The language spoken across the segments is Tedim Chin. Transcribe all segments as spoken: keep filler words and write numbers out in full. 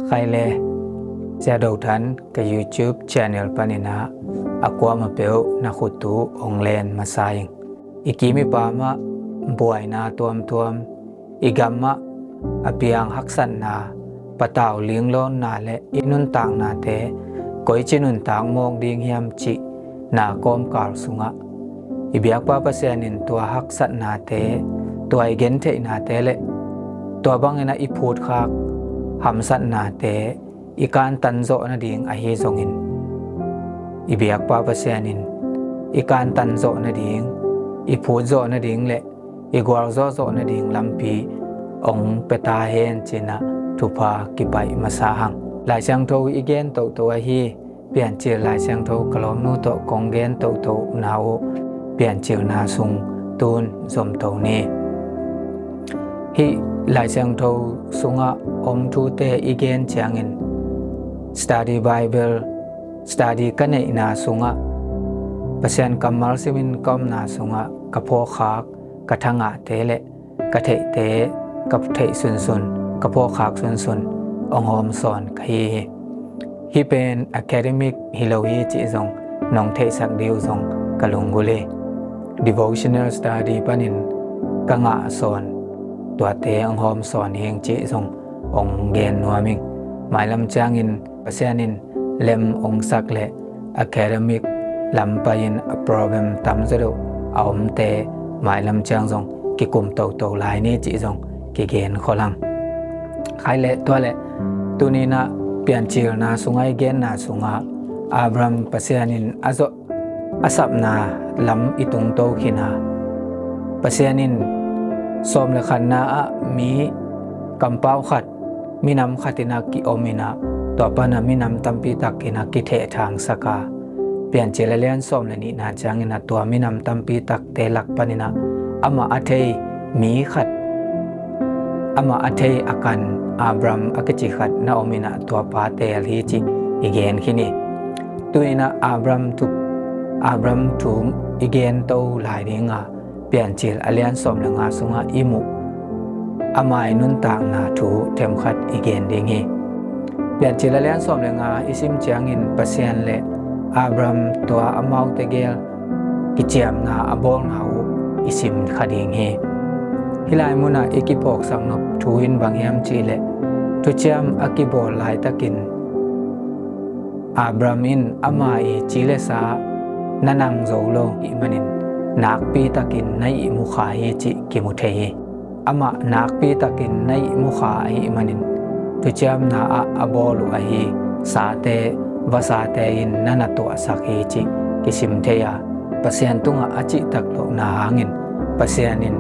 Khai le, Sia Do Than ka YouTube channel panin ah a kuamah peuh na khut uh hong len masa ing. I kim i pam ah buaina tuamtuam, i gam ah a piang haksatna, patau linglawnna le i nuntaknate koici nuntak mawk ding hiam cih na kawmkal sungah i biakpa Pasian in tua haksatnate, tua i gentheihnate le tua bangin ah i phutkhak hamsatnate i kantan zawh nading ahi zongin, i biakpa Pasian in i kantan zawh nading, i phut zawh nading le i gualzawh zawh nading lampi hong pia ta hen ci-in ah thupha kipaih masa hang. Lai Siangtho i gen toto ahi, Piancil Lai Siangtho ka lawmnu tawh kong gen toto na uh Piancilna sung tun zomto ni. Hih Lai Siangtho sungah om thute i gen ciangin study Bible, study ka neihna sungah, Pasian kammal simin ka omna sungah ka phawkkhak, ka thangahte le ka theihte, ka theih sunsun, ka phawkkhak sunsun hong hawmsawn ka hi hi. Hih pen academic hi lo hi cih zong nong theihsak dih uh zong ka lunggulh hi. Devotional study panin ka ngahsawn tuate hong hawmsawn hi ing cih zong hong gen nuam ing. Mailam ciangin Pasian in lem hong sak le academic lam pai-in a problem tamzaw deuh a omte mailam ciang zong kikum toto lai ni cih zong kigen khol hang. Khai le tua le, tuni-in ah Piancilna sungah i genna sungah Abraham Pasian in a zawh a sapna lam i tungto khin a, Pasian in sawm le khatna ah mi kampau khat, minam khat in ah ki-om in ah, tua pan ah minam tampi tak in ah kithehthangsak a, Piancil a lian sawm le nihna ciangin ah tua minam tampi takte lak panin ah amah a thei mi khat, amah a thei a kan Abraham a kici khat na om in ah tua pa teel hi cih i gen khin hi. Tu-in ah Abraham thu, Abraham thu i gen to lai ding a, Piancil a lian sawm le nga sungah i muh ama i nuntakna thu themkhat i gen ding hi. Piancil a lian sawm le nga i sim ciangin Pasian le Abraham tua amaute gel kiciamna a bawlna uh i sim kha ding hi. Hih lai munah i kiphawksak nop thu in bang hiam cih leh, thuciam a kibawl laitakin Abraham in ama i ci le sa na nang zo lo ahih manin nakpi takin na ihmu kha hi cih kimu thei hi. Amah nakpi takin na ihmu kha ahih manin thuciamna ah a bawl uh ahi sate, vasate in na na tuahsak hi cih kisim thei a, Pasian tungah a cihtak lohna hangin Pasian in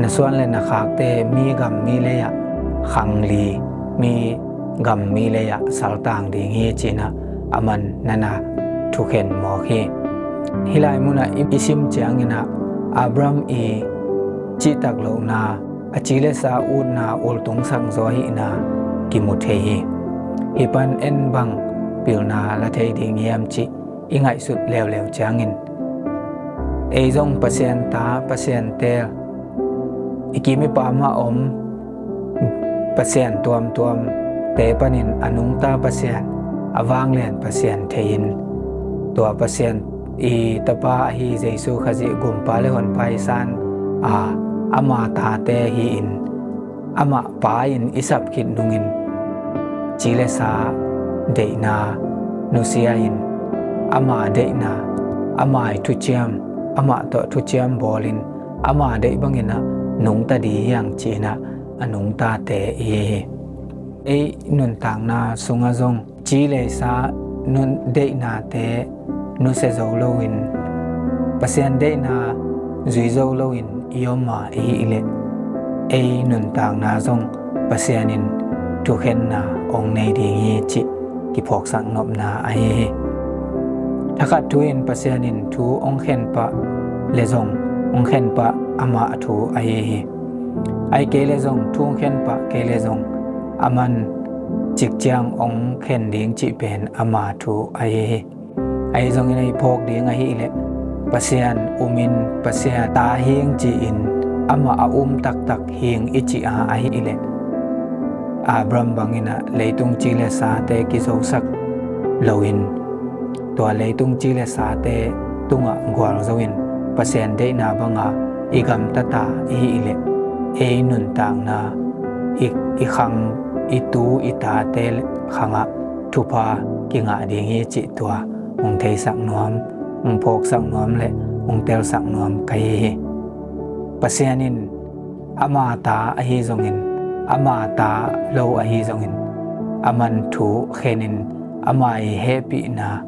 na suan le na khakte mi gam mi lei ah khangli, mi gam mi lei ah saltang ding hi ci-in ah aman na na thukhen mawk hi. Hih lai munah i, i sim ciangin ah Abraham i cihtak lohna, a ci le sa utna ultungsak zaw ahihna kimu thei hi. Hih pan en bang pilna la thei ding hiam cih i ngaihsut leuleu ciangin, ei zong Pasian ta, Pasian teel, i kim i pam ah om Pasian tuamtuamte panin a nungta Pasian, a vanglian Pasian thei-in, tua Pasian i Tapa ahi Jesu Khazih Gumpa le Honpa i san a, ama tate hi-in, amah Pa in i sap khit nungin ci le sa deihna nusia-in, ama deihna, ama i thuciam, amah tawh thuciam bawlin, ama deih bangin ah nungta dih hi hang ci-in ah a nungtate i hi hi. Ei nuntakna sungah zong ci le sa nun deihnate nusia zo loin, Pasian deihna zui zo loin i om a i hih leh, ei nuntakna zong Pasian in thukhenna hong nei ding hi cih kiphawksak nopna ahi hi. Thakhat thu in Pasian in thu hong khen pah le zong hong khen pah amah thu ahi hi. Ahih kei le zong thu hong khen pah kei le zong aman cikciang hong khen ding cih pen ama thu ahi hi. Ahi zongin ei phawk ding ahih leh, Pasian umin Pasian ta hing ci-in amah a um taktak hing i cih a ahih leh, Abraham bangin ah leitung ci le sate kizosak loin, tua leitung ci le sate tungah gualzo in Pasian deihna banga i gamtata i hih leh, ei nuntakna, i, i khang, i tu i tate khangah thupha kingah ding hi cih tua hong theisak nuam, hong phawksak nuam le hong telsak nuam ka hi hi. Pasian in ama ta ahi zongin, ama ta lo ahi zongin, aman thu khenin, ama i hehpihna,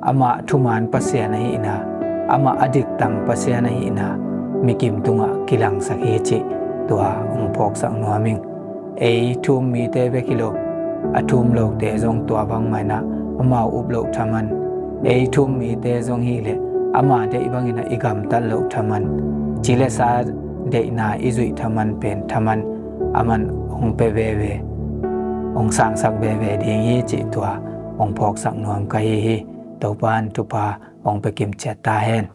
ama thuman Pasian ahihna, ama a diktang Pasian ahihna mikim tungah kilangsak hi cih tua hong phawksak nuam ing. Ei thu-um mite bek hi lo, a thu-um lote zong tua bangmah in ah amau up loh thaman, ei thu-um mite zong hih leh ama deih bangin ah i gamtat loh thaman, ci le sa deihna i zuih thaman pen thaman aman hong pia veve, hong sangsak veve ding hi cih tua hong phawksak nuam ka hi hi. Topa in thupha hong pia kimciat ta hen.